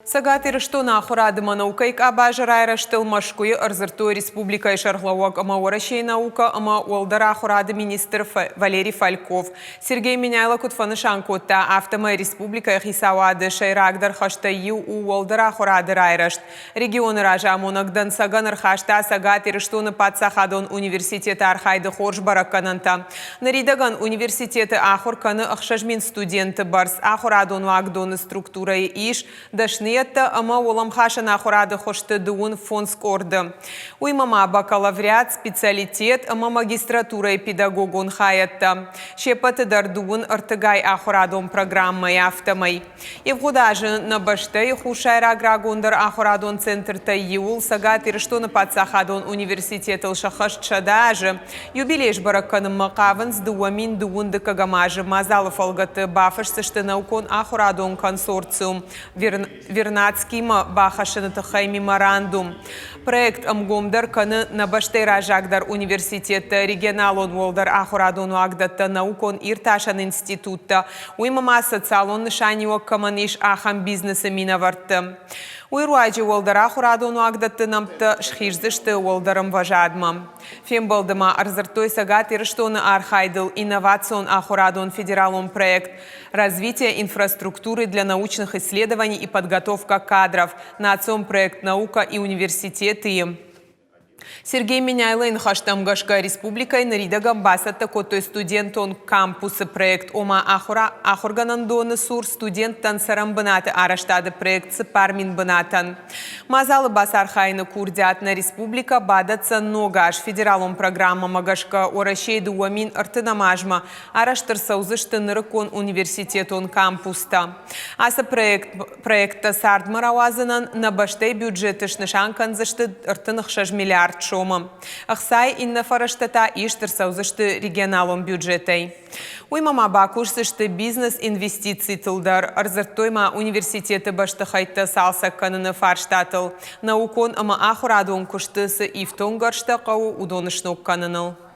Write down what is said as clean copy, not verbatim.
Цӕгат Ирыстоны ахуырад ӕмӕ наукӕйы къабазы райрӕзтыл Мӕскуыйы ӕрдзырдтой республикӕйы сӕргълӕууӕг ӕмӕ Уӕрӕсейы наукӕ ӕмӕ уӕлдӕр ахуырады министр Валерий Фальков. Сергей Меняйло куыд фӕнысан кодта, афтӕмӕй республикӕйы хицауады сӕйрагдӕр хӕстӕй иу у уӕлдӕр ахуырады райрӕзт. Регионы разамонӕг дӕнцӕгӕн ӕрхаста Цӕгат Ирыстоны паддзахадон университеты архайды хорз бӕрӕггӕнӕнтӕ. Ныридӕгӕн университеты ахуыр кӕны 6000 студенты бӕрц. Ахуырадон уагдоны структурӕйы ис дӕсныйӕдтӕ ӕмӕ уӕлӕмхасӕн ахуырады хуызты 35 къорды. Уыимӕ ма бакалавриат, специалитет ӕмӕ магистратурӕйы педагогон хайӕдтӕ. Се ппӕты дӕр дыууын ӕртыгай ахуырадон программӕйы, афтӕмӕй. Ивгъуыд азы нӕ бӕстӕйы хуссайраг рагондӕр ахуырадон центртӕй иуыл Цӕгат Ирыстоны паддзахадон университетыл сӕххӕст 100 азы. Юбилей сбӕрӕг кӕнынмӕ хъавынц 2000 дыккӕгӕм азы мадзалы фӕлгӕтты бафысдзысты наукон-ахуырадон консорциум Вернадскиймӕ бахӕссыны тыххӕй меморандум. Проект ӕмгомдӕр кӕны нӕ бӕстӕйы раззагдӕр университеттӕ, регионалон уӕлдӕр ахуырадон уагдӕттӕ, наукон-иртасӕн институттӕ, уыимӕ ма социалон нысаниуӕг кӕмӕн ис, ахӕм бизнесы минӕвӕртты. Уый руаджы уӕлдӕр ахуырадон уагдӕтты нӕмттӕ схиздзысты уӕлдӕр ӕмвӕзадмӕ. Фембӕлды ма ӕрдзырдтой Цӕгат Ирыстоны архайдыл инновацион ахуырадон федералон проект «Развитие инфраструктуры для научных исследований и подготовка кадров» национ проект «Наука и университеты»-йы. Сергей Меняйлойы ныхӕстӕм гӕсгӕ республикӕйы ныридӕгӕн бацӕттӕ кодтой студентон кампусы проект, ома ахуыргӕнӕндоны цур студенттӕн цӕрӕн бынаты арӕзтады проект 4000 бынатӕн. Мадзалы бацархайыны курдиат нӕ республикӕ бадӕтдзӕн ног аз федералон программӕмӕ гӕсгӕ Уӕрӕсейы 2030 азмӕ арӕзт ӕрцӕудзысты нырыккон университетон кампустӕ. Ацы проект Проекттӕ цардмӕ рауадзынӕн нӕ бӕстӕйы бюджеты снысан кӕндзысты 36 миллиард сомы. Ӕхцайы иннӕ фӕрӕзтӕ та ист ӕрцӕудзысты регионалон бюджетӕй. Уыимӕ ма бакусдзысты бизнес-инвестицитыл дӕр, ӕрдзырдтой ма университеты бӕстыхӕйттӕ цалцӕг кӕныны фарстатыл, наукон ӕмӕ ахуырадон куысты цы ифтонггӕрзтӕ хъӕуы, уыдон сног кӕныныл.